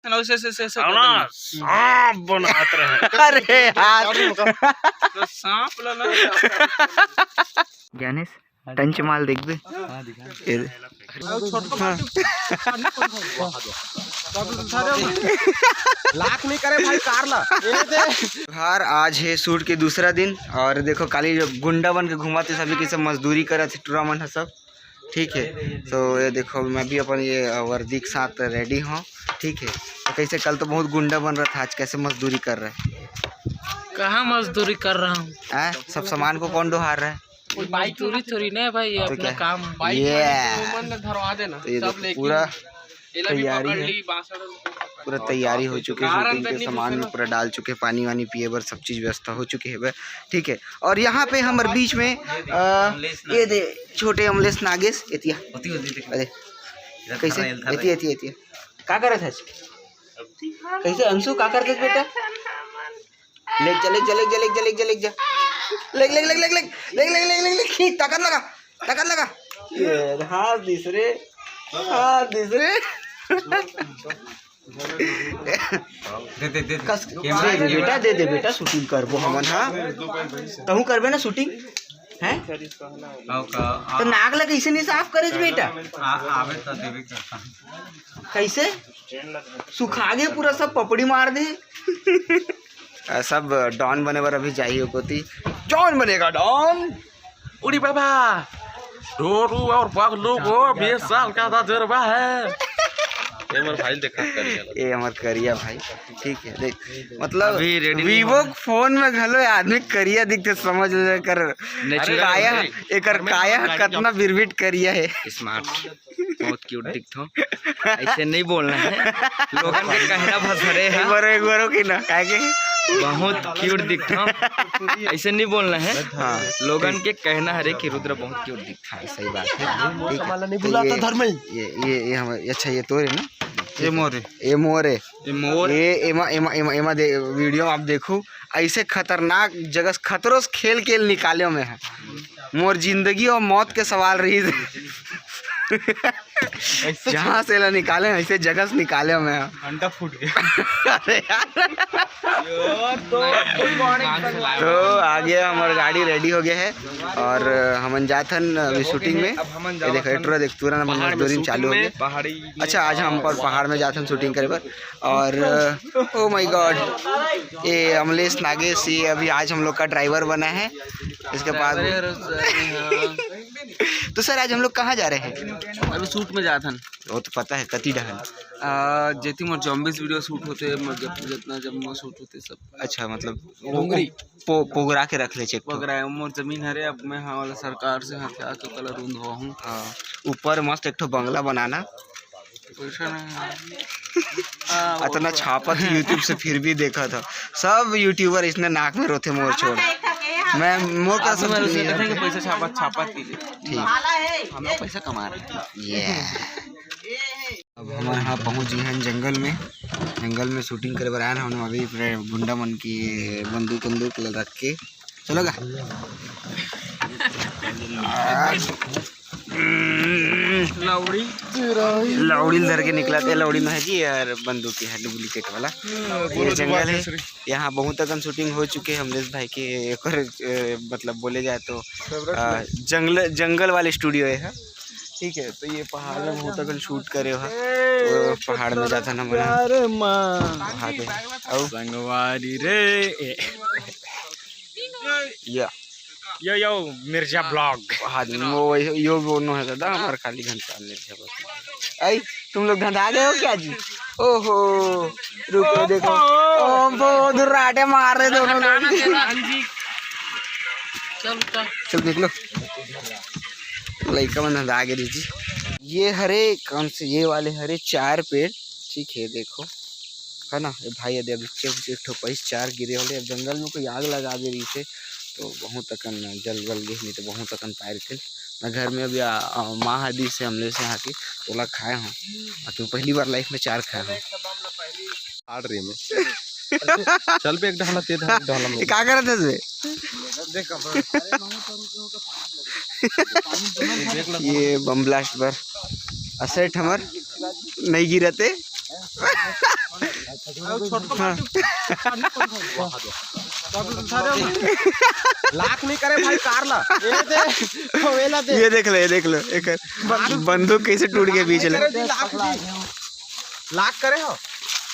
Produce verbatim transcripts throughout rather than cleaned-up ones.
ना, उसे, उसे, उसे, उसे आओ ना, सांप बनात रहे। अरे यार। तो सांप ला ना। ज्ञानेश, टंच माल देख बे। हाँ, दिखा। ये दे। हाँ। लाख नहीं करे भाई, कार ला। ये दे। यार, आज है शूट के दूसरा दिन और देखो, काली जो गुंडा बन के घुमाते सभी के सब मजदूरी करत हे, टूरा मन ह सब। ठीक है, तो ये देखो, मैं भी अपन ये, अ, वर्दी के साथ रेडी हूँ। ठीक है, तो कैसे कल तो बहुत गुंडा बन रहा था, आज कैसे मजदूरी कर रहा है? कहाँ मजदूरी कर रहा हूँ? हैं? सब सामान को कौन डोहार रहा है? कोई बाइक मजदूरी थोड़ी ना है भाई, ये तो अपना क्या? काम है। बाइक ये वाले को मन ल धरवा देना, तो ये सब देखो, लेके पूरा ये ला भी तैयारी पकड़ है। ली, बांसड़। पूरा तैयारी हो चुके हैं, कार शूटिंग अंदर के नहीं सामान घुसेगा। में पूरा डाल चुके हैं, पानी वानी पिए बर सब चीज़ व्यवस्था हो चुके हैं। ठीक है, और यहाँ पे हमर बीच में, अ, ये दे छोटे अमलेश नागेश एतिया। होती, होती, देखो। अरे, इधर कैसे? खड़ा है, इधर एतिया, है। एतिया, एतिया। का करत है? कैसे अंशु, का करत है बेटा? ले जा, ले जा, ले जा, ले जा, ले जा, ले जा। ले, ले, ले, ले, ले, ले, ले, ले, ले, ले, ले, खींच, ताकत लगा, ताकत लगा। ये हाथ दूसरे, हाथ दूसरे। दे, दे, दे, दे। कस, कैमरा, दे दे कैमरा। बेटा, दे दे बेटा, शूटिंग करबो हमन, हाँ। तहूँ करबे ना शूटिंग, हैं? आओ का, आ, तो नाक ला कैसे नहीं साफ करे बेटा? आ, आवे तो देवे करता। कैसे? सुखा गे पूरा, सब पपड़ी मार दे। आ, सब डॉन बने बर अभी जाही ओ कोती। डॉन बनेगा डॉन। उड़ी बाबा, ढोरू और बगलू को बीस साल का तजुर्बा है। ये हमर भाई देखा करिया लगा। ये हमर करिया भाई, ठीक है, देख, मतलब अभी ready नहीं वीवो हुआ है। फोन में घलो ये आदमी करिया दिखते, समझ ले कर। Natural काया, है। एकर काया कतना बिरबिट करिया है। Smart। बहुत क्यूट दिखथो। ऐसे नहीं बोलना है, लोगन के कहना भसरे है। एक बार, एक बार की ना, काहे के? बहुत क्यूट दिखथो, ऐसे नहीं बोलना है। हाँ। लोगन के कहना हरे कि रुद्र बहुत क्यूट दिखता है। सही बात है। ठीक है। नहीं तो बुलाता ये, धर्मेश। ये, ये, ये हम, अच्छा, ये तोरे ना? ये मोरे। ये मोरे। ये मोर। ये एमा, एमा, एमा, एमा दे, वीडियो में आप देखो, ऐसे खतरनाक जगह से खतरों से खेल खेल निकाले में है। मोर जिंदगी और मौत के सवाल रही। जहाँ से ला निकाले, ऐसे जगह से निकाले में है। अंडा फूट गया। अरे यार। तो आगे हमार गाड़ी रेडी हो गया है और हमन जाथन अभी शूटिंग में। ये देखो, ये टूरा देख, टूरा ना पहाड़ में मजदूरी शूटिंग चालू हो में, गया। पहाड़ी में। अच्छा, आज हम पर पहाड़ में जाथन शूटिंग करे बर। और, ओ माय गॉड, ये अमलेश नागेश, ये अभी आज हम लोग का ड्राइवर बना है। इसके बाद ड्राइवर है, रोज ड्राइवर है। तो सर, आज हम लोग कहाँ जा रहे हैं? अभी शूट में जाथन। वो तो पता है, कति डहन। आ, जेती मोर zombies वीडियो शूट होते, मोर जब, जितना जब मोर शूट होते सब। अच्छा, मतलब वो डोंगरी। पो-, पोगरा के रख ले चेक तो। पोगरा है, मोर जमीन हरे, अब मैं हाँ वाला सरकार से हथिया के कलर उंधवाहूँ। हाँ, ऊपर मस्त एक ठो बंगला बनाना। पैसा नहीं है। हाँ, अतना छापत ही YouTube से, फिर भी देखा था। सब YouTuber इसने नाक में रोथे मोर छोड़। मैं मोर का आदमी सब वाले से नहीं कहते हैं है। कि पैसा छापत, छापत कीजिए। ठीक। हम लोग पैसा कमा रहे हैं। ये। अब हमन ह पहुंच गए हैं जंगल में। जंगल में शूटिंग करे बर आए हैं हम अभी, पूरे गुंडा मन की बंदूक, बंदूक ल रख के। चलो गा। लौड़ी। लौड़ी धर के निकला थे, लौड़ी में है जी यार, बंदूक है डुप्लीकेट वाला। ये जंगल है, यहाँ बहुत अकन शूटिंग हो चुके हैं अमलेश भाई के। एक और, अ, मतलब बोले जाए तो, अ, जंगल, जंगल वाले स्टूडियो है। ठीक है, तो ये पहाड़ में बहुत अकन शूट करे हो। वो पहाड़ में जाता ना बना। अरे माँ। वहाँ पे। और संगवारी रे। या। यो, यो, मिर्जा ब्लॉग। हाँ, वो वही, यो वो नो है दादा, हमारे खाली घंटा मिर्जा बस। आई, तुम लोग धंधा गए हो क्या जी? ओहो, रुको, देखो। ओहो। ओहो, दुर्राटे मार रहे दोनों लोग। चल, चल। चल, देख लो। लइका मन धंधा गए जी। ये हरे, कौन से, ये वाले हरे चार पेड़, ठीक है, देखो। है ना, ये भाई, ये देख, एक, एक ठो पैस चार गिरे होले। अब जंगल में कोई आग लगा दे रही थे, तो बहुत अकन जल गल गए, नहीं तो बहुत अकन पाए रहिथे। मैं घर में अभी आ, आ, माँ हदी से, हमले से आके तोला खाए हूँ, और तू पहली बार लाइफ में चार खाए हूँ। आड़ रही में। चल बे, एक ढाला, ते ढाला, एक ढाला में। ये का करत है बे? देख, अब ये बम ब्लास्ट बर असेट हमर नहीं गिरते। लाख नहीं करे भाई, कार ला। ये दे, वेला दे। ये देख लो, ये देख लो, एक बंदूक कैसे टूट गया बीच में। लाख दी। लाख करे हो?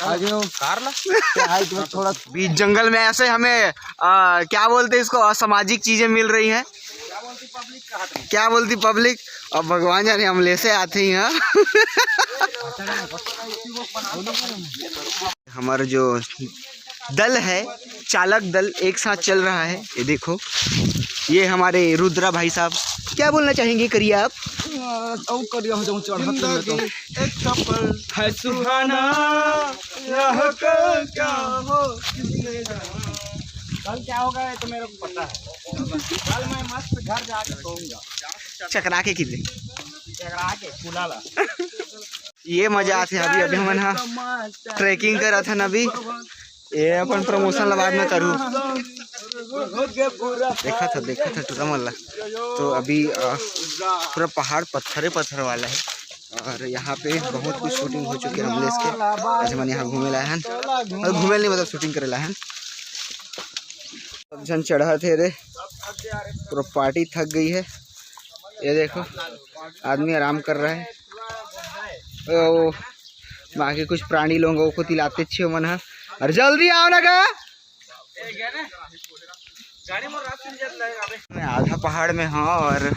आगे हो। कार ला। क्या है, तुम्हें थोड़ा बीच जंगल में ऐसे हमें, आ, क्या बोलते हैं इसको, असामाजिक चीजें मिल रही हैं। क्या बोलती पब्लिक? अब भगवान जाने, हम ले से आते ही हैं। हमारा जो दल है, चालक दल एक साथ चल रहा है। ये देखो, ये हमारे रुद्रा भाई साहब, क्या बोलना चाहेंगे? करिए आप। अ, अउ करिए, हम जाऊँ चढ़त में तो। जिंदगी एक सफर है सुहाना, यह कल क्या हो किसने जाना। कल क्या होगा, ये तो मेरे को पता है। कल मैं मस्त घर जाके सोऊंगा। चकरा के किले। चकरा के, फुलाला। ये मजा आथे अभी, अभी हमन ह ट्रैकिंग करत हन अभी। ये अपन प्रमोशन ला बाद में करू। देखा था, देखा था टूरा मन ला। तो अभी, अ, पूरा पहाड़ पत्थरे पत्थर वाला है और यहाँ पे बहुत कुछ शूटिंग हो चुके हैं अमलेश के। आज हमन यहाँ घूमे ला आए हन, और घूमे नहीं, मतलब शूटिंग करे ला आए हन। सब झन चढ़त हे रे, पूरा पार्टी थक गई है। ये देखो, आदमी आराम कर रहा है। ओ, बाकी कुछ प्राणी लोगों को तिलाते अच्छे मन है। और जल्दी आओ ना गा। मैं आधा पहाड़ में हूँ और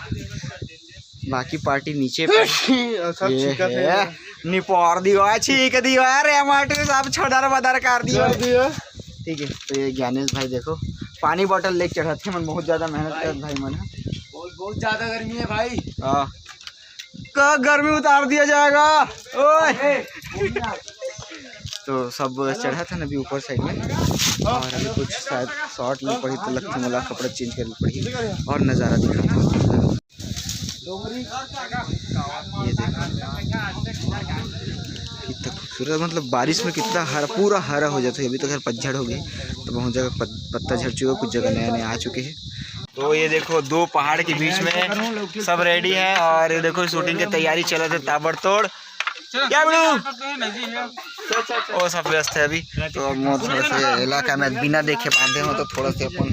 बाकी पार्टी नीचे पे। सब ये छींकत है। निपोर दियो, छींक दियो। अरे माटी सब छोदर बदर कर दियो। कर दियो। ठीक है, तो ये ज्ञानेश भाई देखो, पानी बॉटल लेके चढ़त हे मन, बहुत ज्यादा मेहनत करत भाई मन ह। बहुत, बहुत ज्यादा गर्मी है भाई। हाँ, का गर्मी उतार दिया जाएगा। ओए, तो सब चढ़त हे ना अभी ऊपर साइड में, और अभी कुछ शायद शॉट ले पड़ी, तो लगथे मोला कपड़ा चेंज करे पड़ी और नज़ारा दिखात हे। ये देखो, कितना खूबसूरत, मतलब बारिश में कितना हरा, पूरा हरा हो जाता है। अभी तो खैर पतझड़ हो गई, तो बहुत जगह पत-, पत्ता झड़ चुका, कुछ जगह नया नया आ चुके हैं। तो ये देखो, दो पहाड़ के बीच में सब रेडी है और ये देखो, शूटिंग की तैयारी चलत हे ताबड़तोड़। क्या बिड़ू? वो सब व्यस्त है अभी, तो अब मैं थोड़ा से इलाका में बिना देखे बांधे हो, तो थोड़ा से अपन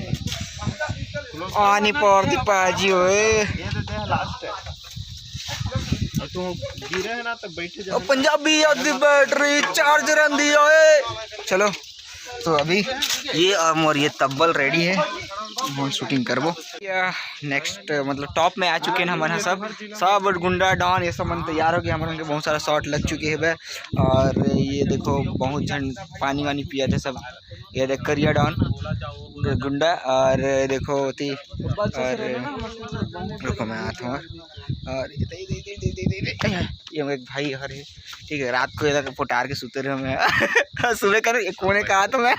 आनी पड़ती पाजी होए। और तू गिरे है ना, तो बैठे जा। ओ पंजाबी आदि बैटरी चार्ज रंदी ओए। चलो, तो अभी ये और मोर ये तब्बल रेडी है, हम शूटिंग करबो। या नेक्स्ट, मतलब टॉप में आ चुके हैं हमन ह सब, सब गुंडा डॉन ये सब मन तैयार हो गए। हमन के बहुत सारा शॉट लग चुके हैं बे। और ये देखो, बहुत झन पानी वानी पिया थे सब। ये देख, करिया डॉन, गुंडा, और देखो ओती, और रुको, मैं आता हूँ। और ये एक भाई हर है, ठीक है, रात को इधर पोटार के सुते रहे मैं। सुबह कर कोने का तो मैं।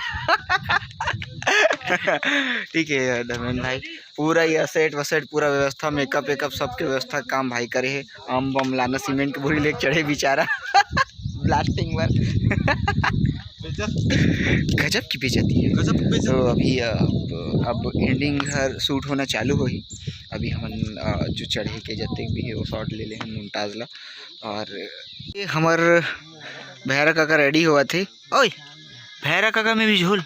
ठीक है धर्मेंद्र भाई, पूरा ये सेट वसेट, पूरा व्यवस्था, मेकअप वेकअप, सबके व्यवस्था, काम भाई करे है। आम बम लाना, सीमेंट के बोरी लेके चढ़े बेचारा। ब्लास्टिंग बर। गजब की बेइज्जती है। गजब की बेइज्जती। तो अभी, अ, अब, अब एंडिंग हर शूट होना चालू होही। अभी हमन, अ, जो चढ़े के जतक भी है, वो शॉट ले ले हैं मुमताज ला। और ये हमर भैरा काका रेडी होवत हे। ओए, भैरा काका में भी झोल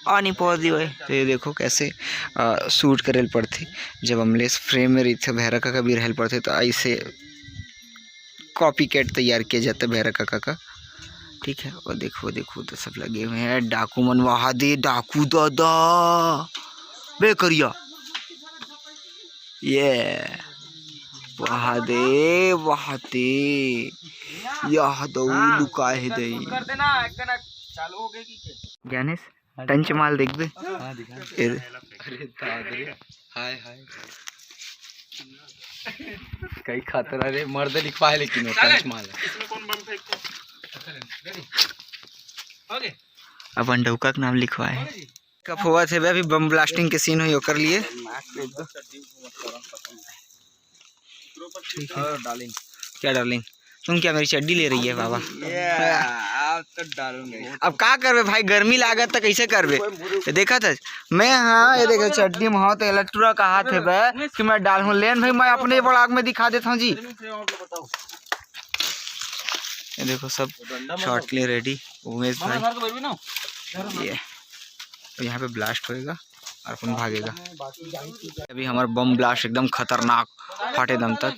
आ नहीं पहुँच दी भाई। तो ये देखो कैसे, अ, शूट करे ल पड़थे। जब अमलेश फ्रेम में रहिथे, भैरा काका भी रहल पड़थे, तो ऐसे कॉपी कैट तैयार किया जाता है भैरा काका का। ठीक है, वो देखो, वो देखो, तो सब लगे हुए हैं डाकू मन। वहा दे डाकू दादा, बे करिया, ये वहा दे, वहा दे, यह दो लुका है दे। कर देना, एक जना चालू हो गई कि क्या? ज्ञानेश, टंच माल देखबे? हाँ, दिखा। ये दे। अरे दाद रे, हाय, हाय। कई खतरा रे, मर्द लिखवा है लेकिन वो टंच माल है। इसमें कौन बम फेंकता है? Okay। अपन डौका के नाम लिखवा है। कब हुआ थे बे, अभी बम ब्लास्टिंग के सीन हुई ओकर लिए। ठीक है। और डार्लिंग। क्या डार्लिंग? तुम क्या मेरी चड्डी ले रही है बाबा? ये, आप तो डालूंगे। अब का करबे भाई, गर्मी लागत त कैसे करबे? ये देखा था मैं, हाँ, ये देखो चड्डी में, हाँ, तो इलेक्ट्रा का हाथ है बे कि मैं डालूं। लेन भाई, मैं अपने ब्लॉग में दिखा देता हूँ जी। ये देखो, सब शॉट के लिए रेडी। उमेश भाई, ये, तो यहाँ पे ब्लास्ट होएगा और अपन भागेगा। अभी हमारा बम ब्लास्ट एकदम खतरनाक, फाटे दम तक।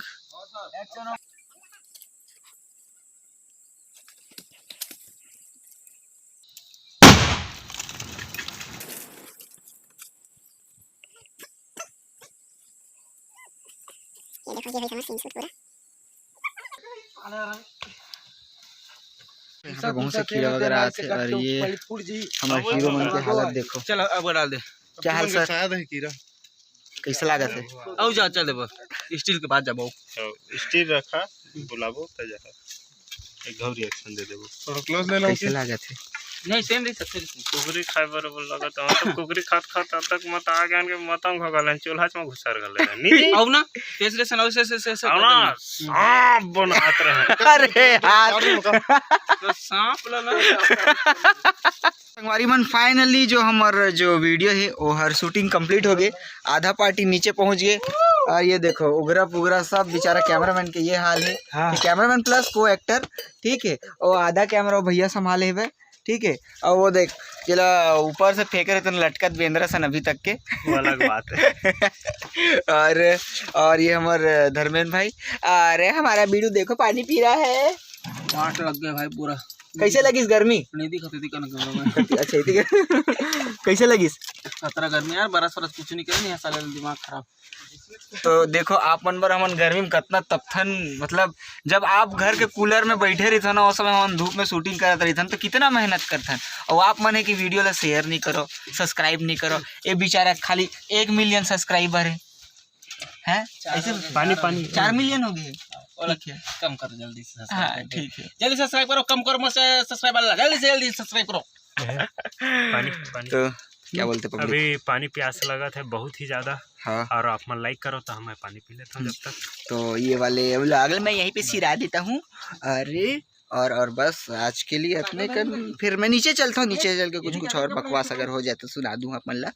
ये देखो, ये भाई हमारा सीन शूट पूरा। यहाँ पे बहुत से कीड़ा वगैरह आते हैं और ये हमारे हीरो मन के हालत देखो। चल, अब डाल दे। क्या हाल सर? शायद है कीड़ा। कैसे लागत है? आउ जा, चल देबो। स्टील के बाद जाबो। स्टील रखा, बुलाबो त जा। एक घाव रिएक्शन दे देबो। थोड़ा क्लोज ले लो। कैसे लागत है? नहीं, सेम देख सकते हैं। कुकरी खाए बरोबर लगत है। मतलब कुकरी खात खात अब तक मत आ गए के मतम खा गलन, चूल्हा में घुसर गले। नहीं, नहीं। आउ ना, फेस रे सनाउ से, से, से, से, आउ ना, सांप बनात रहे। अरे यार। तो सांप ला ना। संगवारी मन, फाइनली जो हमर जो वीडियो है, वो हर शूटिंग कंप्लीट हो गए। आधा पार्टी नीचे पहुंच गए। और ये देखो, उगरा पुगरा सब बेचारा कैमरामैन के ये हाल है। हाँ। कैमरामैन प्लस को एक्टर, ठीक है। और आधा कैमरा वो भैया संभाले हुए, ठीक है। और वो देख, जेला ऊपर से फेंक रहे थे लटकत बेंदरा सन अभी तक के। वो अलग बात है। और, और ये हमारे धर्मेंद्र भाई, अरे हमारा बीड़ू देखो पानी पी रहा है। वाट लग गया भाई पूरा। कैसे लगिस गर्मी? नहीं दिखा, दिखा ना कैमरा में। अच्छा, ठीक है। कैसे लगिस? खतरा गर्मी यार, बरस बरस कुछ नहीं करनी है, साले दिमाग खराब। तो देखो, आप मन बर हमन गर्मी में कितना तपथन, मतलब जब आप घर के कूलर में बैठे रहिथन, उस समय हमन धूप में शूटिंग करत रहिथन, तो कितना मेहनत करथन। और आप मन है कि वीडियो ला शेयर नहीं करो, सब्सक्राइब नहीं करो। ये बेचारा खाली एक मिलियन सब्सक्राइबर है, हैं? चार ऐसे हो गए, पानी, चार हो पानी। गए। चार मिलियन हो गए। ओला ठीक है। कम कर जल्दी से subscribe हाँ, करके। ठीक है। जल्दी subscribe करो, कम करो, मत subscribe वाला, जल्दी से जल्दी subscribe करो। पानी, पानी। तो क्या बोलते पब्लिक? अभी पानी प्यास लगत है बहुत ही ज्यादा। हाँ। और आप मन लाइक करो तो हमें पानी पी लेता हूँ जब तक। तो ये वाले व्लॉग में यहीं पे सिरा देता हूँ। अरे और, और बस आज के लिए इतने कर, फिर मैं नीचे चलता हूँ, नीचे चल के कुछ, कुछ और बकवास अगर हो जाए तो सुना दूँ आप मन ला।